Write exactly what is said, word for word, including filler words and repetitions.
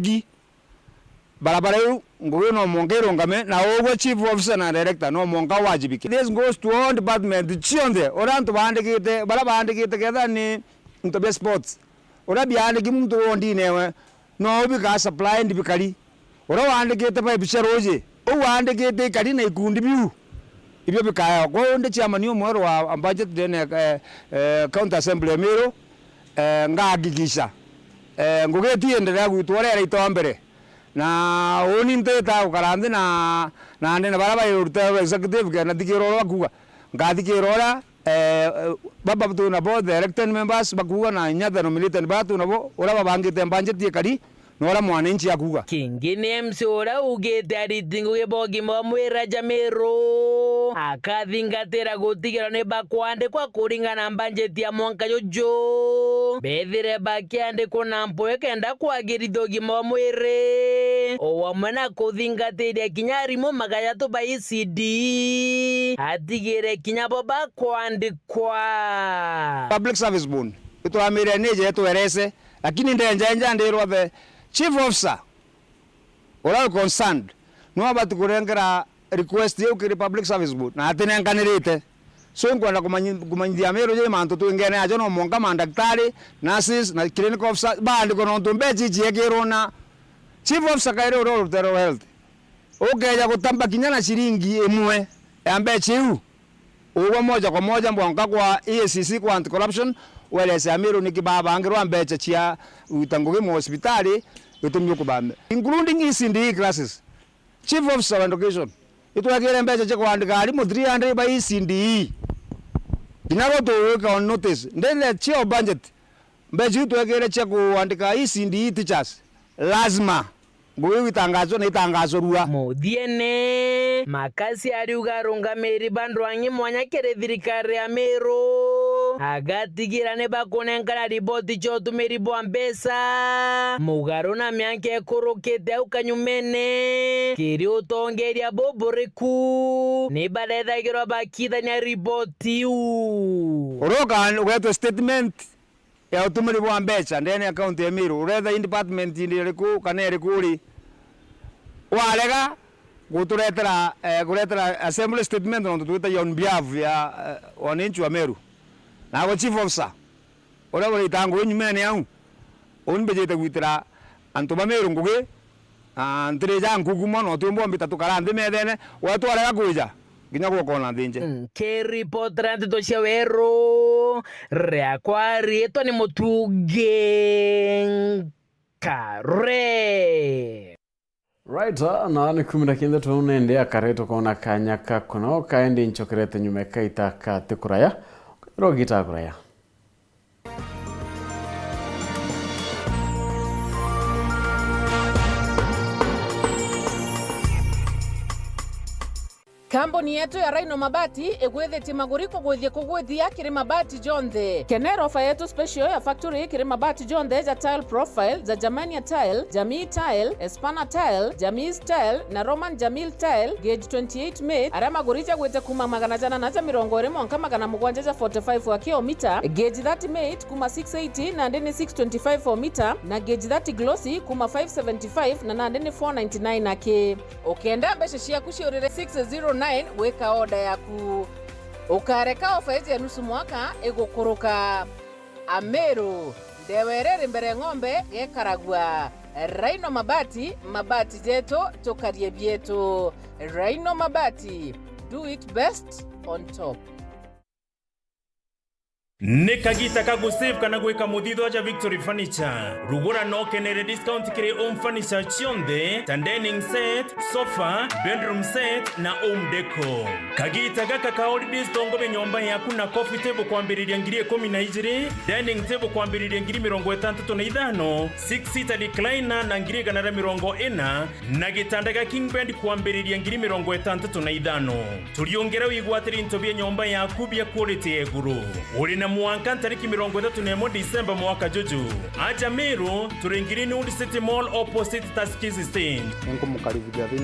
Ki. Barabara iu, ngugi no mwanka irungame, na ugwe chief officer na director no mwanka wajibike. This goes to all department cionthe, uria antu baandikite, baria baandikite, ketha ni into bia sports, uria biandiki muntu wondine ewe, no ubika supply ndibikari. Uria waandikite pipe cia ruuji, uu waandikite ikari na ikundi biu, ibio bikaya. Kwou ndi chairman umweru wa budget ndene, eh, eh, County Assembly ya Meru, eh, ngahakikisha, eh, ngugi itiendelea gwitwa uria iraitwa mbere. Na uni ntitaa gukara nthi na, na ndi na baria bari rutere rwa executive, kenda thikira uria bakuuga. Nkathikira uria, eh, eh, baba twi nabo, the elected members bakuuga, na inya the nominated baria twi nabo, uria babangite budget ikari, na uria mwananchi akuuga. Kingi ni M C A uria ugite ariti ngugi ba ugima wa mwiri aja Meru akathingatira gutigirwa ni bakwandikwa kuringana na budget ya mwanka juju, bethire bakiandikwa na mpwi kenda kwagirithia ugima wa mwiri, o amwe na kuthingatiria kinya arimu magana jatatu ba E C D, atigire kinya bo bakwandikwa. Public Service Board, itwamire nije itwerese, lakini ndenja nja ndirwa the chief officer uria wi concerned, niwe abati kurengera request iu kiri Public Service Board, na atinenkanirite. So, inkwenda kumanyi-, kumanyithia Amiru jiri mantu twingene ajo, no mwanka mandaktari, nurses, na clinical officers baandikwe, nontu mbecha iji ciekirwo na chief officer kairi uria uri rutere rwa health. Ukeja gutamba kinya na ciringi imwe ya mbecha iu, ugwe moja kwa moja mwanka kwa E A C C, kwa anti-corruption, welese Amiru niki babangirwa mbecha cia gwita ngugi mwa hospitali, gitumi ukubambe, including E C D E classes. Chief Officer wa Education, itwekire mbecha cia kuandika arimu three hundred ba E C D E. Kinya ro tugwika on notice. Ndene cia budget, mbecha iu twekire cia kuandika E C D E teachers, lazima ngugi iu itangazwe na itangazwe rua. Muthiene, Makasi ariuga arungamiri ba ndwang'i mwanya kiri thirikari ya Meru agatigira ni bakunenkana riboti cia utumiri bwa mbeca mugaru na mianka ikurukite au kanyumene kiri utongeria buburiku ni barethagirwa bakithania riboti iu. Uria uka-, ugetwe statement ya utumiri bwa mbeca ndene ya kaunti ya Meru, uretha i department-ini iriku kana iriku uri, warega guturetera, eh, kuretera assembly statement, nontu twitagia on behalf ya, eh, wananchi wa Meru. Nawe chief officer, uria urita ngugi nyumene au, uni mbijite gwitira antu ba Meru ngugi, na ntiri ja nkuku mono, utiumba umbita tukara nthi methene, we twarega kwija, kinya gukona nthi nje. Nkiripotera nteto cia weru, riakwa riitwa ni Mutungi Nkare. Right, ah, na ni kumira kinthe tu nende akare tukona kanya ka kuna, o kaendi nchokerete nyuma kaita ka ti kuraya, rogita kuraya. Kambuni yetu ya Rhino Mabati igwithitie maguri kugwithia kugwithia kiri mabati jonthe. Kenera ofa yetu special ya factory kiri mabati jonthe ja tile profile, ja Germania tile, Jamii tile, Espana tile, Jamii tile na Roman Jamil tile, gauge twenty-eight mate, aria maguri jagwite kuma magana jana na ja mirongo iri mwanka magana mugwanja ja forty-five wa kilomita, gauge thirty mate kuma six eighty nandi ni six twenty-five o mita, na gauge thirty glossy kuma five seventy-five na nandi ni four ninety-nine aki. Ukenda mbeca ciaku ciurire six zero nine, gwika order yaku. Ukareka ofa iji ya nusu mwaka igukuruka. Amiru, ndewa iria iri mbere ng'ombe gekaragua. Rhino Mabati, mabati jetu, tukarie bietu. Rhino Mabati, do it best on top. Ni kagiita ka gusave kana gwika muthithwa ja Victory Furniture. Rugura na ukenere discount kiri home furniture cionthe, ta dining set, sofa, bedroom set na home decor. Kagiita gaka ka holidays, tongobe nyomba yaku na coffee table kwambiriria ngiri ikumi na ijiri, dining table kwambiriria ngiri mirongo itantatu na ithano, six seater recliner na ngiri igana ria mirongo ina, na gitanda gia king bed kwambiriria ngiri mirongo itantatu na ithano. Turiongera wigwatire into bia nyomba yaku bia quality ya iguru. Uri na mwanka ntariki mirongo ithatu na imwe Disemba mwaka juju. Aja Meru, turi Greenwood City Mall opposite Tuskys Stage. Ninkumukaribithia thiini wa